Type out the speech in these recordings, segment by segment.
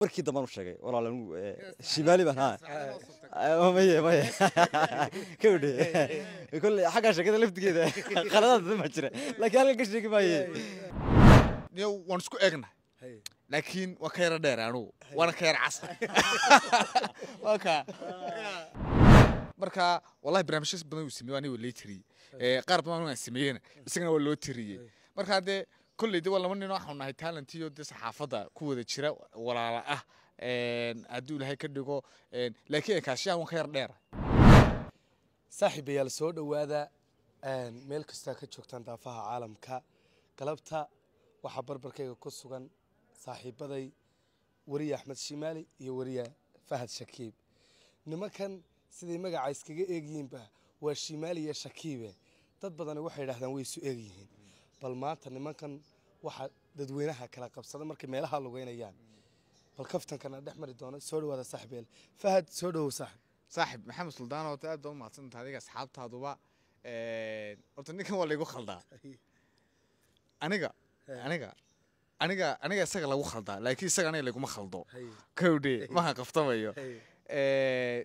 Markii dambaan u sheegay, walaal, anigu Shimaali baan ha maye maye kawdhe. Kolley xaggaa sheekada laftigeeda qaladaad badan baa jira, laakiin halkan ka sheegi maaye. Niyow, waan isku egnahay, laakiin waa ka yara dheer anugu, waana ka yara casa. Waa ka marka wallahi barnaamijyo badan uu sameeyey aniga waa lay tiriyey, qaar badan aan sameeyena isagana waa loo tiriyey. Marka dee kolley de waa laba nin waxaanu nahay talent iyo dee saxaafadda ku wada jira, walaala ah, hadduu Ilaahay ka dhigo, laakiin ekaashaha waan ka yar dheer. Saaxiibayaal, soo dhowaada meel kastaa ka joogtaan daafaha caalamka. Galabta waxaa barbarkayga ku sugan saaxiibaday weriye Axmed Shimaali iyo weriye Fahad Shakiib. Nimankan siday magaca iskaga eegyihiinba waa Shimaali iyo Shakiibe. Dad badani waxay idhahdaan way isu eegyihiin. Bal maanta nimankan waxaa dadweynaha kala qabsada markay meelaha lugeynayaan, bal kaftankana dhex mari doono. Soo dhowaada saaxiibayaal. Fahad, soo dhowow saaxib. Saaxib Maxamed Suldaan, horta aad baa u mahadsantahay adiga asxaabtaaduba. Horta ninkan waa laygu khaldaa aniga isaga lagu khaldaa, laakiin isaga aniga laguma khaldo. Kowdhe, maha qaftamayo.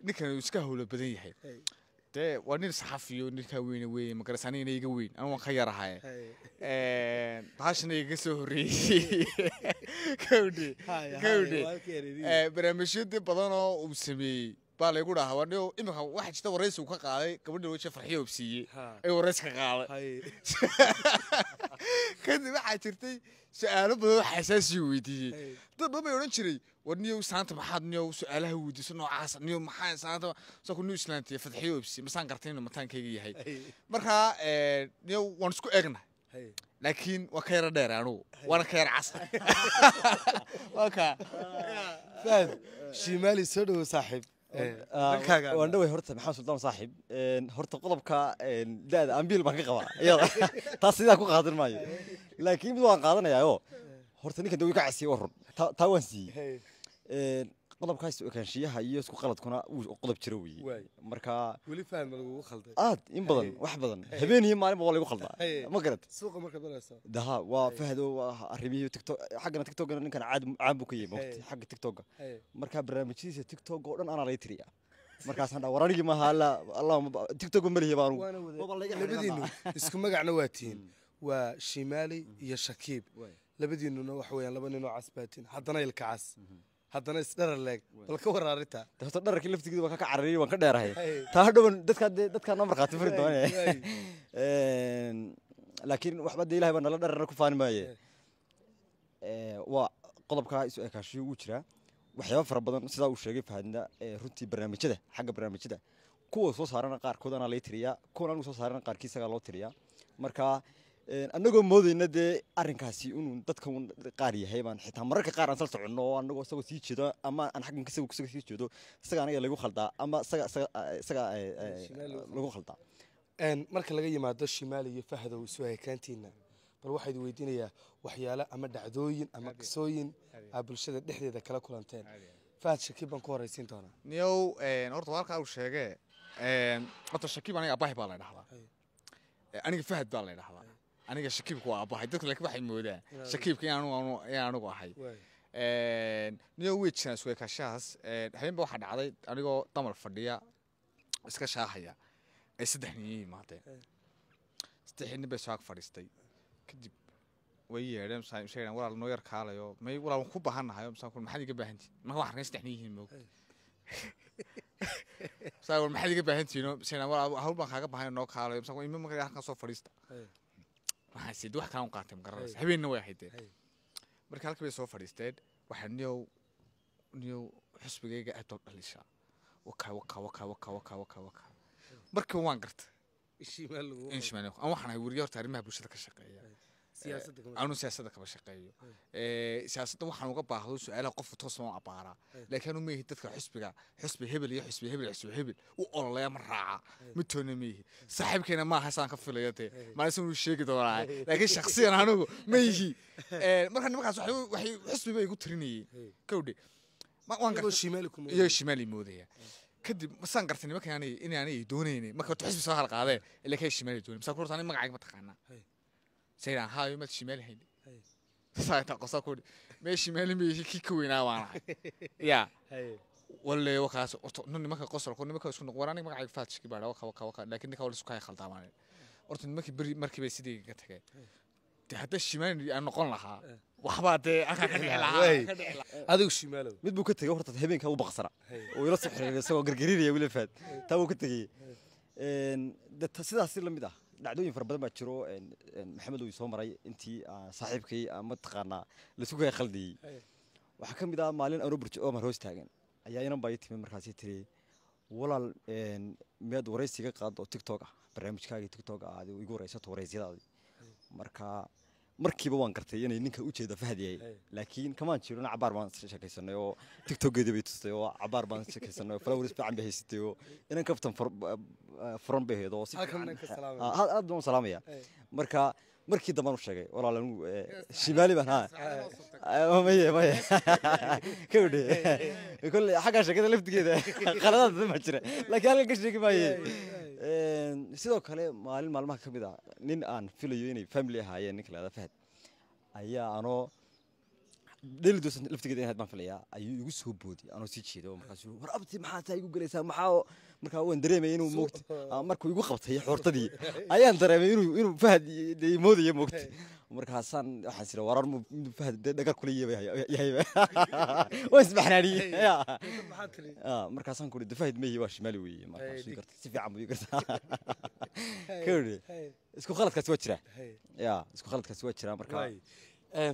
Ninkan uu iska howlo badan yahay, dee waa nin saxafiyo, ninkaa weyne weeye magaras, anigana iga weyn, anu waan ka yarahay, bahashana igaga soo horreeyey. Kowdhe, kowdhe, barnaamijyada badanoo uu sameeyey baa laygu dhahaa waa niyo. Imika waxaa jirta waraysi uu ka qaaday gabadha waje Farxiyo Obsiiye ayuu waraysi ka qaaday. Kadib waxaa jirtay su-aalo badan oo xasaasi uu weydiiyey. Dad badan bay odhan jiray, war niyow saanta maxaad niyow su-aalaha weydiiso noocaas, niyow maxaa saanta soo ku niyow islaantiya Fadxiyo Obsiiye masaan gartay inuu mataankayga yahay. Marka niyow waan isku egnahay, laakiin waa ka yara dheer anugu, waana ka yara casa. Waa ka Fahad Shimaali, soo dhowow saaxiib. Dhankaaga. Waan dhaway horta, Maxamed Sultaan saaxiib. Horta qodobka da'da ambiil baan ka qabaa iyada, taas sidaa ku qaadan maayo, laakiin mid waan qaadanayaa oo horta ninkan de wuu ka casiyey, waa run, taa waan siiyey. Qodobkaas ekaanshiyaha iyo isku qaladkuna wuu qodob jiro weeye. Marka weli Fahad ma lagugu khalday? Aad in badan, wax badan, habeen iyo maalinba waa laygu khaldaa, ma garad? Suuqa markaad marayso? Daha waa Fahdo, waa arrimihii TikTok, xaggana TikTokana ninkan caad caan buu ka yahay mogta xagga TikToka. Marka barnaamijyadiisa TikTok oo dhan anaa laga tiriyaa, markaasaan dhaa war anigii maaha, alla allah, TikTok ma lihi baan. Waana wada labadiinu isku magacna waa tihiin, waa Shimaali iyo Shakiib. Labadiinuna waxa weeyaan laba ninoo cas baa tihiin, haddana ilka cas, haddana isdharar leeg. Bal ka war arrinta. Horta dhararkii laftigiisa waan ka carariyay, waan ka dheerahay. Taa hadhowan dadkaa dee dadkaa noo markhaati furi doone, laakiin waxba dee Ilahay baa nala dhararna ku faani maaye. Waa qodobkaa isu ekaashiyo wuu jiraa, waxyaaba fara badan sidaa uu sheegay Fahadna. Runtii barnaamijyada, xagga barnaamijyada kuwa soo saarana qaarkood anaa lay tiriyaa, kuwan anigu soo saarana qaarkii isagaa loo tiriyaa. Marka annagoo moodayna dee arrinkaasi inuu dadka un qaar yahay baan xitaa mararka qaar aan sal soconno oo annagoo isagoo sii jeedo ama aan xaggan isaga sii jeedo, isaga aniga lagu khaldaa ama isaga lagu khaldaa. Marka laga yimaado Shimaali iyo Fahdow isu ekaantiina, bal waxaad weydiinayaa waxyaalo ama dhacdooyin ama qisooyin aa bulshada dhexdeeda kala kulanteen. Fahad Shakiib baan ku horeysiin doonaa. Niyow, horta waa halkaa uu sheegee. Horta Shakiib aniga abahay baa la dhahdaa, aniga Fahad baa la dhahdaa, aniga Shakiibka waa abahay. Dadku laakiin waxay moodaan Shakiibka in anigu ahay. Niyow, way jiraan isku ekaashahaas. Habeenba waxaa dhacday anigoo damal fadhiya iska shaahaya ay saddex nin ii yimaadeen. Saddexdii nin bay soo ag fadhiistay. Kadib way yeedheen, misaan walaal noo yar kaalayo, may walaal waan ku baahannahay. Misaan ku maxaad iga baahantihin? Marka waxaan arkay saddex nin yihiin moog. Misaan war maxaad iga baahantihiin? Misaan walaal hawl baan kaaga baahan, noo kaalayo. Misaan ku imi marka halkan soo fadhiista. Waxaan sidii wax kalaan u qaatay ma garanaysa, habeenna way ahayd dee. Marka halkii bay soo fadhiisteen. Waxaa niyow xusbigayga aad baa dhalishaa, waka waka waka waka waka waka waka. Markiiba waan gartay in Shimaal aan waxaan ahay weriye horta arrimaha bulshada ka shaqeeya, anu siyaasadda kama shaqeeyo. Siyaasadda waxaan uga baahdo su-aalaha qofka toos loo abaaraa, laakiin anu maihi dadka xusbiga, xusbi hebel iyo xusbi hebel, xusbi hebel u ololeya ma raaca midtoona ma ihi. Saaxiibkeena maaha saan ka filayo dee maalin uu sheegi doonaa, laakiin shakhsiyan anigu ma ihi. Marka nimankaas waxay xusbi bay igu tirinayeen kowdhe, waan gartay iyo Shimaali moodaya. Kadib masaan gartay nimanka inaanay doonaynin marka horta xisbi soo halqaadeen ilaa kay Shimaali doonay. Masaan ku horta aniga magacayga ma taqaanaa? Saydaan haayo maad Shimaali hayn saa intaa qosaa ku Meeshii maalin bay kii ka weynaa waan ahay ya walle wakaas horta nin nimanka qosolka nimanka isku noqon war aniga magacayga Fahad Shakib baa waka waka waka, laakiin ninka wala isku kay khaldaamaan. Horta nimankii beri markii bay sidii ka tageen dee hadda Shimaali aan noqon lahaa waxbaa dee aka ka dhici lahaa ka dhici lahaa. Adigu Shimaalow Mid buu ka tegey horta, habeenka u baqsana oo ila soo xiriiray isagoo gargariiraya weli Fahad, taa wuu ka tegey. De sidaas si la mid ah dhacdooyin fara badan baa jiro. Maxamed uu soo maray intii aan saaxiibkay ama taqaanaa laisku kaya khaldiyey. Waxaa ka mid ah maalin anoo Burj Omar hoos taagan ayaa inan baa ii timid, markaasay tiri: "Walaal, miyaad waraysiga qaad oo TikTok ah, barnaamijkaagii TikTok ah aad igu waraysato waraysiyadaadii?" Marka markiiba waan gartay inay ninka ujeeda Fahad yahay, laakiin kamaan jirin. Cabaar baan sheekaysanay oo TikTokeedii bay tustay, oo cabaar baan sheekaysanay oo followers fiican bay haysatay, oo inan kaftan furan bay ahayd oo si Halkan fiican ka salaamaya. Aad baan u salaamaya. Marka markii dambaan u sheegay: "Walaal, anigu Shimaali baan." Ha, maye maye, kawdhe kolley xaggaa sheekada laftigeeda qaladaad badan baa jira, laakiin halkan ka sheegi maaye. Sidoo kale maalin maalmaha ka mid ah nin aan filayo inay family ahaayeen ninka la yidhahdo Fahad ayaa anoo dheli doosan laftigeeda inaad baan filayaa ayuu igu soo booday anoo sii jeedo oo markaasuu: "War abti, maxaa taa igu gelaysaa?" Maxaa markaa waan dareemaya inuu moogta markuu igu qabtay xoortadii ayaan dareemay inuu Fahad dee moodaya moogta. Markaasaan waxaan sira warar mid Fahad dee dhagar kula yahayba, waan isbaxnaaniyey. Maxaa tiri? Markaasaan kuri: "De Fahad mehi, waa Shimaali weeye." Markaasuu ii gartay, si fiican buu ii gartaa kawdhe. Isku khaladkaasi waa jiraa ya, isku khaladkaasi waa jiraa marka. Waay.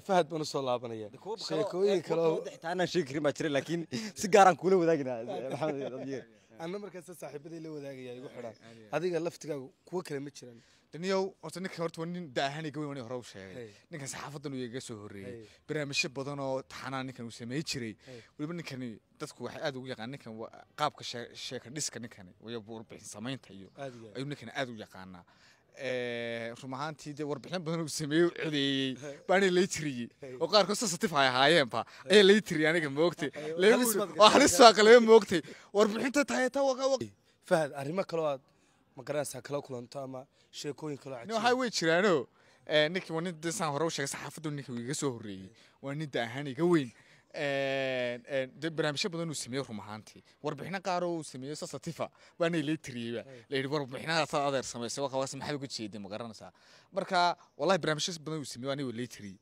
Fahad baan usoo laabanaya, sheekooyin kale oo Xitaa anaan sheegi karin baa jira, laakiin si gaaraan kuula wadaagina Maxamed adiga. Anna markaas saaxiibaday la wadaagaya igu xidhan. Adiga laftigaagu kuwo kale ma jiraan? Daniyow, horta ninka horta waa nin daahan iga weyn, hore u sheegay. Ninkan saxaafadan uu iga soo horreeyey. Barnaamijyo badan oo taxanaa ninkan uu sameey jiray. Weliba ninkani dadku waxay aad ugu yaqaan ninkan waa qaabka sheeka dhiska ninkani iyo warbixin samaynta iyo Aad iyo aad. ayuu ninkani aad u yaqaanaa. Run ahaantii dee warbixin badan uu sameeyey u codeeyey baana lay tiriyey oo qaarkood sensitive ay ahaayeenba ayaa lay tiriyey aniga moogtay. Halis baad Waa halis baa qalebe moogtay warbixinta tahay ta waqa. Fahad, arrimo kaloo aad ma garanaysaa kala kulanto ama sheekooyin kaloo Nin cajiib? Waxaa way jiraano ninkii waa nin dee saan hore u sheegay saxaafaddu ninka iga soo horreeyey, waa nin da ahaan iga weyn. Dee barnaamijyo badan uu sameeyey, run ahaantii warbixino qaar oo uu sameeyey sensitive baana lay tiriyeyba, la yidhi warbixinahaasaad adeer samaysay waxa waas maxaad uga jeeday, ma garanaysaa? Marka wallahi barnaamijyo badan uu sameeyey aniga lay tiriyey.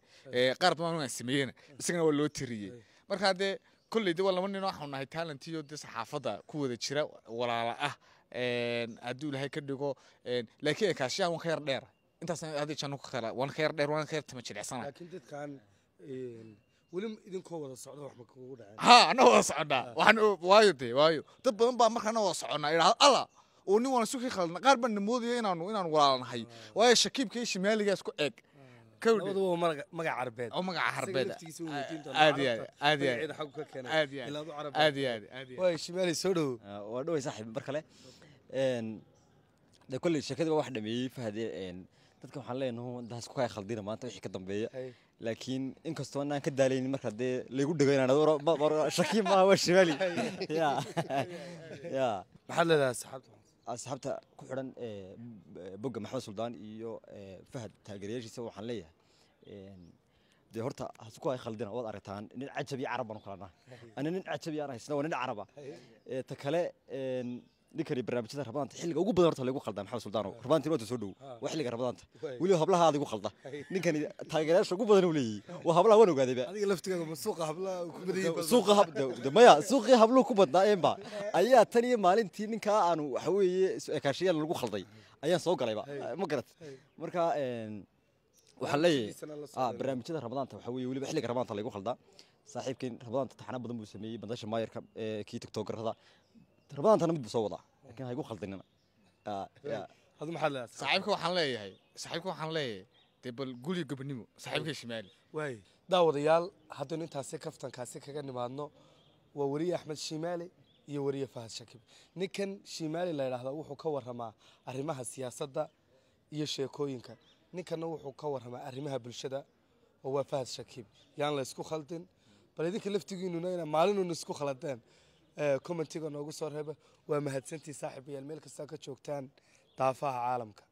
Qaar badan aan sameeyeyna isagana waa loo tiriyey. Marka dee kolley dee waa laba nin oo waxaanu nahay talent iyo dee saxaafadda ku wada jira, walaala ah. Hadduu Ilaahay ka dhigo, laakiin ekaashiyaha waan ka yar dheer intaas hadda janu ka kala waan ka yar dheer, waan ka yar tama jilicsana. Laakiin dadkan weli idinkoo wada socda wax ma kugu dhaceen? Ha, ana wada soconnaa waxaan waayo dee waayo dad badan baa markaana wada soconnaa idhahda alla oo nin waan isu kii khaldna, qaar baan namoodaya inaanu walaalnahay, waayo Shakiibka iyo Shimaaligaa isku eg kawdhe. Labaduba waa magac carbeed. Oo magaca Isaga Carbeed. laftigiisa waan weydiin doonaa Aad iyo aad, carabta aad iyo aad. magaceeda xaggu ka keenay. Aad iyo aad. Ilaa adu carab. Aad iyo aad, aad iyo aad. Waay Shimaali, soo dhowow. Waa dhoway saaxiib mar kale. De kolley sheekadii baa wax dhameeyey Fahade. Dadka waxaan leenahay daas ku kay khaldina maanta wixii ka dambeeya, laakiin inkastoo anaan ka daalaynin marka dee laygu dhego inaan Shakiib maaha, waa Shimaali ya ya. Maxaad leedahay asxaabta? Asxaabta ku xidhan bogga Maxamed Suldaan iyo Fahad taageerayaashiisa waxaan leeyahay dee horta hasku ay khaldina, waad aragtaan nin cajab iyo carab baan u kala nahay, ana nin cajab iyo aan haysna waa nin caraba. Ta kale ninkani barnaamijyada Rabadaanta xilliga ugu badan horta lagu khaldaa Maxamed Suldaano, Rabadaantina waa soo dhow, waa xilliga Rabadaanta, weliba hablaha aad igu khalda. Ninkani taageerayaasha ugu badan uu leeyahay waa hablaha, waan ogaadayba. Adiga laftigaaga ma suuqa hablaha ku badan yihiin? Suuqa hab de maya, suuqii habluhu ku badnaayeenba ayaa tan iyo maalintii ninkaa aanu waxa weeye isu ekaashayaal lagu khalday ayaan soo galayba, ma garat? Marka waxaan leeyahay Barnaamijyadiisana la socda. Barnaamijyada Ramadaanta waxa weeye weliba xilliga Ramadaanta laygu khaldaa. Saaxiibkeen Ramadaanta taxana badan buu sameeyey, bandasha maayarka kii Tiktokerada, Ramadaantana mid buu soo wadaa, laakiin ha igu khaldinina. Ya. Adu maxaad leedahay? Saaxiibka waxaan leeyahay dee bal gulyo gobonimo saaxiibka Shimaali. Waay daawadayaal, haddaynu intaasi kaftankaasi kaga nimaadno, waa weriye Axmed Shimaali iyo weriye Fahad Shakib. Ninkan Shimaali la yidhaahdaa wuxuu ka waramaa arrimaha siyaasadda iyo sheekooyinka, ninkanna wuxuu ka waramaa arrimaha bulshada oo waa Fahad Shakiib. Yaan la isku khaldin. Bal idinka laftigiinuna ina maalinuna isku khaladeen commentiga noogu soo reeba. Waa mahadsantii saaxiibayaal meel kastaa ka joogtaan daafaha caalamka.